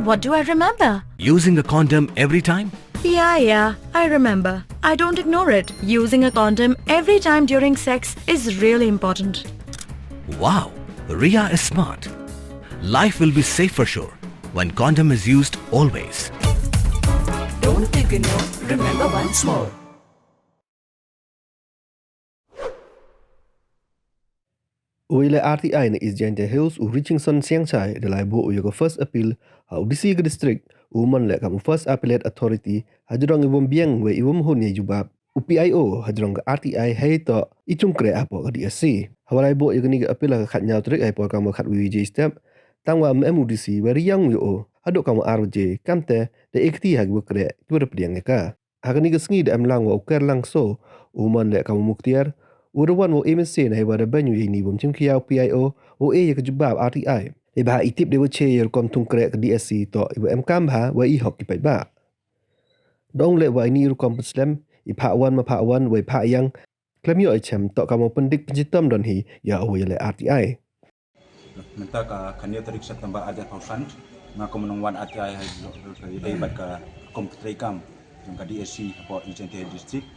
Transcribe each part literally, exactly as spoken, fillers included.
What do I remember? Using a condom every time? Yeah, yeah, I remember. I don't ignore it. Using a condom every time during sex is really important. Wow, Ria is smart. Life will be safe for sure when condom is used always. Don't ignore, remember once more. Uwei leh R T I na East Jaintia Hills u Richingson Siangshai da lai buh u ïa ka first appeal ha u D C ka district, u mon leh kam u First Appellate Authority hajrong i bym biang wei i bym hun ïa jubab u P I O hajrong ka R T I hei toh i tyngkhreh hapoh ka D S C. Haba lai buh ïa kane ka appeal ha ka khatnyaw tarik hei por kam ka khatwei baje step, tang wa ym em u D C wei riang ïa u haduh kam ar baje, kamte da ikti ha kiba khreh kiba da pdiang ïa ka. Ha kane ka sngi da em lang wa u Ker Langso, u mon leh kam u Muktiar, u da wan wa u M S A na iwa da beiñ u ïa ini bym chim khia u P I O, u e ïa ka jubab R T I. Dei ba ha i tip dei wa che ïa rukom tyngkhreh ka D S C toh iwa em kam bha wa i hok ki paidbah. Da ong leh wa ini rukom pynslem, i phah wan ma phah wan, wa i phah ïang, khlem ïoh i chem toh kam u pyndik pynshitom don hi ïa uwei leh R T I. Mynta ka khatnyaw tarik September ar hajar arphew san, nga kum u nongwan R T I ha ïadei bad ka rukom treikam jong ka D S C hapoh East Jaintia Hills District.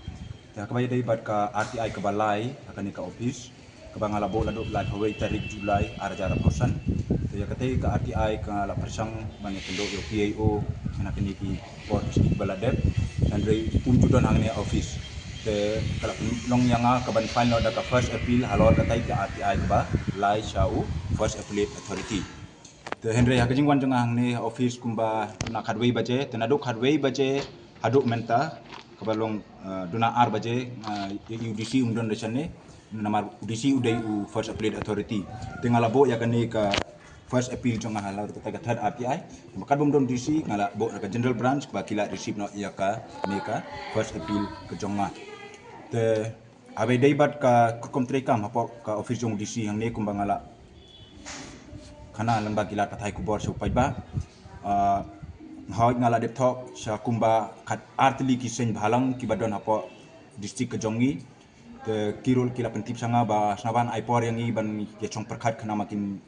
Te ha kaba ïadei bad ka R T I kaba lai ha kane ka office, kaba nga la buh la duh laiphew wei tarik July ar hajar arphew san. Te ïa katei ka R T I ka la pyrshang ban ïakynduh ïa u P I O ha kine ki por ki sngi kiba la dep, hynrei um ju don hangne ha office. Te ka la pynlong ïa nga ka ban file noh da ka first appeal halor katei ka R T I kaba lai sha u First Appellate Authority. Te hynrei ha ka jingwan jong nga hangne ha office kumba na khatwei baje, te naduh khatwei baje haduh mynta, kaba long, eh, duna ar baje, eh, ïa u D C um don da shane, namar u D C u dei u First Appellate Authority. Te nga la buh ïa kane ka first appeal jong nga halor kata ka third R T I. Te kat bym don D C nga la buh ïa ka general branch ba ki la receive noh ïa kane ka first appeal ka jong nga. Te haba ïadei bad ka rukom treikam hapoh ka office jong u D C hangne kumba nga la khana lyngba ki lad pathai khubor sha u paidbah. Ah, hooid nga la dep thoh sha kumba khat ar tylli ki seng bhalang kiba don hapoh district ka jong ngi. Te ki ruh ki la pyntip sha nga ba sngewbha ai por ïa ngi ban ïa shong pyrkhat khnang ba kin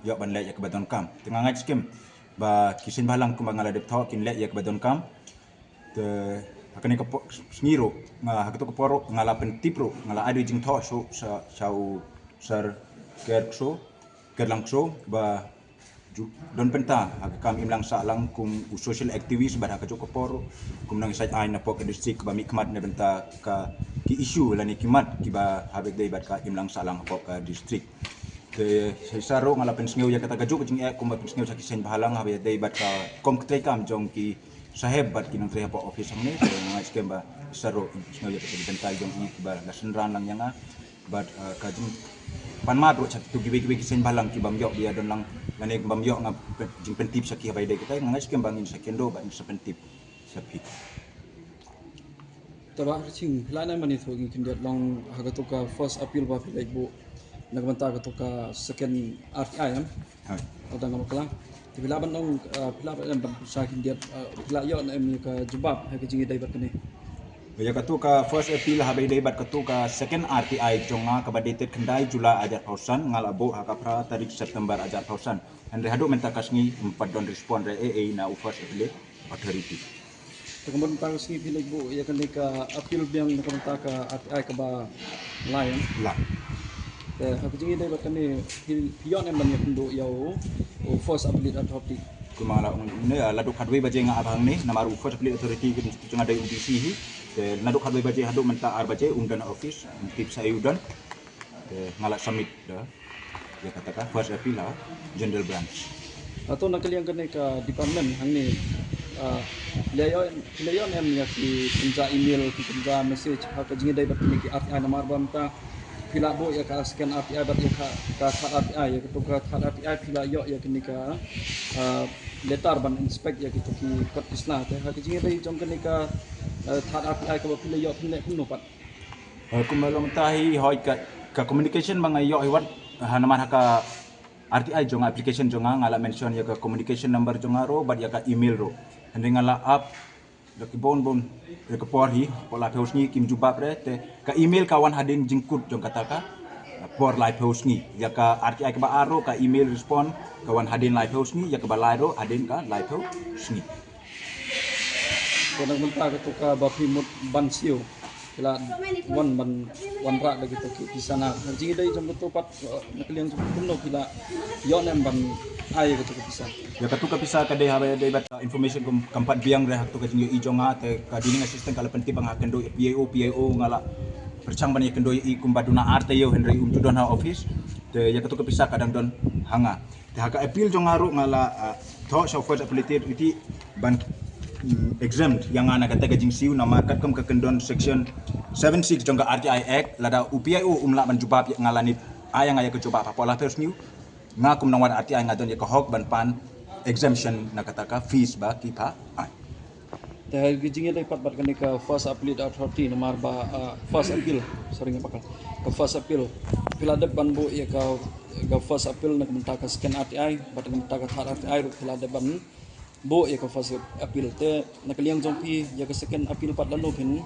ïoh ban leh ïa kaba donkam. Te nga ngeit skhem ba ki seng bhalang kumba nga la dep thoh kin leh ïa kaba donkam. Te ha kane ka por, sngi ruh nga, ha kato ka por ruh nga la pyntip ruh, nga la ai da jingthoh sha, sha, sha u Sir Ker Kso, Ker Lang Kso, ba ju-, don bynta ha ka kam imlang sahlang kum u social activist, bad ha kajuh ka por ruh kum u nongïasaid aiñ napoh ka district ba mihkhmat na bynta ka ki issue lane ki mat kiba haba ïadei bad ka imlang sahlang hapoh ka district. Te shisha ruh nga la pynsngew ïa kata kajuh ka jingeh kumba pynsngew sha ki seng bhalang haba ïadei bad ka rukom treikam jong ki saheb bad ki nongtrei hapoh office hangne. Te nga ngeit skhem ba shisha ruh pynsngew ïa kata ka jingpyntai jong i kiba la synran lang ïa nga. Bad, eh, ka jingpanmat ruh sha kitu kiwei kiwei ki seng bhalang ki bym ïoh ba ïa don lang lane bym ïoh nga pyn-, jingpyntip sha ki haba ïadei kita, nga ngeit skhem ba ngin sa kynduh bad ngin sa pyntip sha phi. Te Bah Riching, phi lah ne em ban ïathuh ïa ngi khyndiat long ha kato ka first appeal ba phi la buh na ka bynta kato ka second R T I, em? Hooid. Tang ka bakla. Te phi lah ban ong, eh, phi lah ban ong ban pynshai khyndiat, eh, phi lah ïoh ne em ïa ka jubab ha ka jingïadei bad kane? Ïa kato ka first appeal haba ïadei bad kato ka second R T I jong nga kaba dated khyndai July ar hajar arphew san, nga la buh ha ka phra tarik September ar hajar arphew san. Hynrei haduh mynta ka sngi ym pat don respond re ei ei na u First Appellate Authority. Te ka mut mynta ka sngi phi leit buh ïa kane ka appeal biang na ka bynta ka R T I kaba lai, em? Lai. Te ha ka jingïadei bad kane phi, phi ïoh ne em ban ïakynduh ïa u, u First Appellate Authority? Kumba nga la ong ne, la duh khatwei baje nga ap hangne namar u First Appellate Authority ka jong nga dei u D C hi. Te naduh khatwei baje haduh mynta ar baje um don ha office, ym tip sa ei u don. Te nga la submit da ïa kata ka first appeal ha general branch. Hato na ka liang kane ka department hangne, ah, phi la ïoh, phi la ïoh ne em ïa ki kynja email, ki kynja message ha ka jingïadei bad kine ki R T I, namar ba mynta phi la buh ïa ka second R T I bad ïa ka, ka third R T I, ïa kato ka third R T I phi la ïoh ïa kane ka, ah, letter ban inspect ïa kito ki kot ki sla. Te ha ka jingïadei jong kane ka, ah, third R T I kaba phi la ïoh phin leh kumno pat? Eh, kumba long mynta hi, hooid ka, ka communication ba nga ïoh hi wat, ha namar ha ka R T I jong nga, application jong nga, nga la mention ïa ka communication number jong nga ruh bad ïa ka email ruh. Hynrei nga la ap da ki bun bun, da ka por hi, hapoh laiphew sngi kim jubab re, te ka email ka wan hadien jingkut jong kata ka por laiphew sngi. Ïa ka R T I kaba ar ruh ka email respond ka wan hadien laiphew sngi, ïa kaba lai ruh hadien ka laiphew sngi. Te na ka bynta kata kaba phi mut ban siew, phi la wan ban wanrah da kito ki pisa na. Jingïadei jong kito pat, eh, na ka liang jong kumno phi la ïoh ne em ban ai kito ki pisa? Ïa katu ka pisa ka dei haba dei bad, uh, information kum kam pat biang re ha katu ka jingïohi jong nga, te ka dealing assistant ka la pyntip ba nga kynduh ïa P I O, P I O nga la pyrshang ban ïakynduh ïa i kumba duna ar taïew hynrei um ju don ha office. Te ïa katu ka pisa ka dang don ha nga. Te ha ka appeal jong nga ruh nga la, uh, thoh sha u First Appellate Authority ban, mm, exempt ïa nga na kata ka jingsiew namar katkum ka kyndon section seven six jong ka R T I Act, lada u P I O um lah ban jubab ïa nga lane ai ïa nga ïa ka jubab hapoh laiphew sngi, nga kum nongwan R T I nga don ïa ka hok ban pan exemption na kata ka fees ba ki pha ai. Te ha ka jingïadei pat bad kane ka First Appellate Authority namar ba, ah, First Appeal, sorry, nga bakal. Ka First Appeal, phi la dep ban buh ïa ka, ka First Appeal na ka bynta ka Second R T I bad na ka bynta ka Third R T I ruh phi la dep ban buh ïa ka First Appeal. Te na ka liang jong phi ïa ka Second Appeal pat lano phin,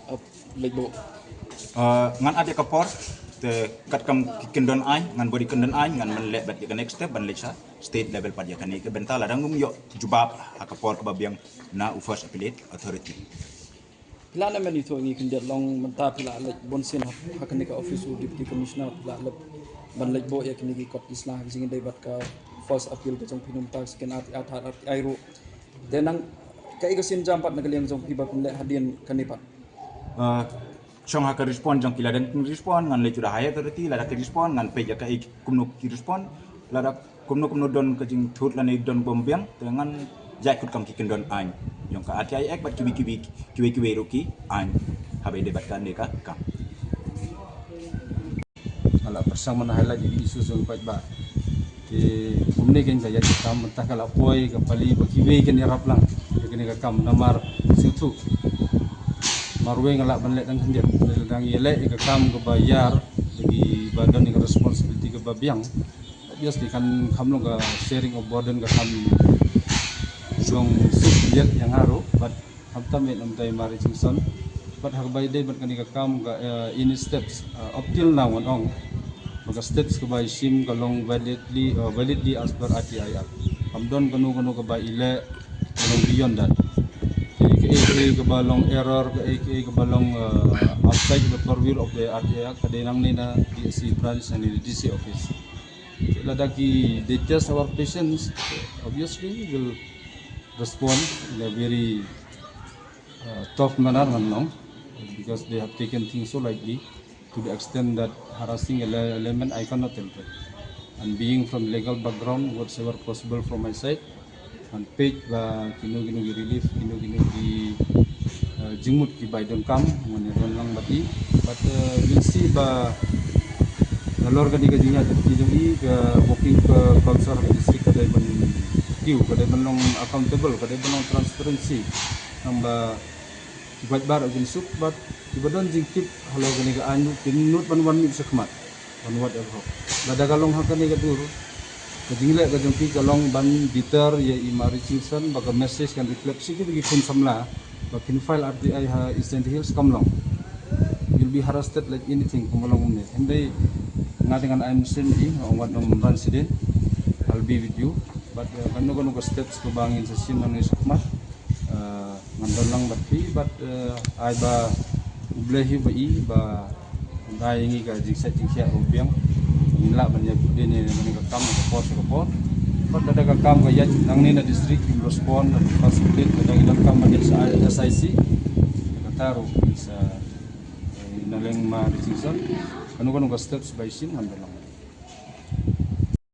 uh, leit buh? Uh, ngan ai ïa ka por, te katkam ki kyndon aiñ, ngan bud ki kyndon aiñ, ngan man leh bad ïa ka next step ban leit sha state level pat ïa kane ka bynta lada ngam ïoh jubab ha ka por kaba biang na u First Appellate Authority. Phi la ne em ïathuh ïa ngi khyndiat long mynta phi la leit bunsien ha, ha kane ka office u Deputy Commissioner, phi la leit ban leit buh ïa kine ki kot ki sla ha ka jingïadei bad ka First Appeal ka jong phi, na ka bynta ka Second R T I, Third R T I ruh. Te nang kaei ka sienjam pat na ka liang jong phi ba phin leh hadien kane pat? Uh, shong ha ka respond jong ki, lada ki respond ngan leit sha u Higher Authority, lada ki respond ngan peit ïa kaei kumno ki respond, lada kumno kumno don ka jingthut lane don bym biang, te ngan ïaid kut kam ki kyndon aiñ jong ka R T I Act bad kiwei kiwei, kiwei kiwei ruh ki aiñ haba ïadei bad kane ka kam. Nga la pyrshang ban highlight ïa ki issue jong ki paidbah. Te kumne kein ka ïaid ka kam mynta ka la poi ka pali ba kiwei kin ïarap lang ïa kane ka kam namar sngewthuh. Marwei nga lah ban leh tang khyndiat. Lada ngi leh ïa ka kam kaba ïar, lagi ba don ïa ka responsibility kaba biang. Obviously kan kham long ka sharing of burden, ka kham long suk ïa nga ruh, but khamtam eh namar i Mary Jingson. But ha kaba ïadei bad kane ka kam ka, eh, any steps, eh, up till now ngan ong ba ka steps kaba i shim ka long validly, eh, validly as per R T I Act. Kam don kano kano kaba i leh ka long beyond that. Kaei kaei kaba long error, kaei kaei kaba long, eh, outside the purview of the R T I Act, ka dei nangne na D S C branch and the D C office. Lada ki, they test our patience, obviously we'll respond in a very, uh, tough manner ngan ong, because they have taken things so lightly to the extent that harassing a le-, layman, I cannot tolerate. And being from legal background, whatsoever possible from my side, ngan peit ba kino kino ki relief, kino kino ki, uh, jingmut kiba i donkam, ngan ïadon lang bad i. But, uh, we'll see ba nalor kane ka jingïaid lynti jong i, ka working, ka culture ka district ka dei ban kiew, ka dei ban long accountable, ka dei ban long transparency. Namar ba ki paidbah ruh kin suk, bad kiba don jingtip halor kane ka aiñ ruh kin nud ban wan mih shakhmat, ban wad ïa ka hok. Lada ka long ha kane ka dur, ka jingleh ka jong ki ka long ban deter ïa i Mary Jingson, ba ka message kan reflect sha kiba ki khun samla ba kin file R T I ha East Jaintia Hills, kam long. You'll be harassed like anything, kumba long kumne. Hynrei nga te ngan ai mynsiem ïa i, nga ong wat nym ran sdien, I'll be with you. But, uh, kano kano ka steps kaba ngin sa shim hangne shakhmat, uh, ngan don lang bad phi, bad, uh, ai ba U Blei hi ba i ba ai ngi ka jingshait jingkhiah ba biang. Ngin lah ban ïa kut dei ne kane ka kam ka por sha ka por. Bad lada ka kam ka ïaid nangne na district, ngin respond, lada ka kam ka ïaid sa S I C, kata ruh ngin sa, eh, na liang Mary Jingson, kano kano ka steps ba i shim ngan don lang.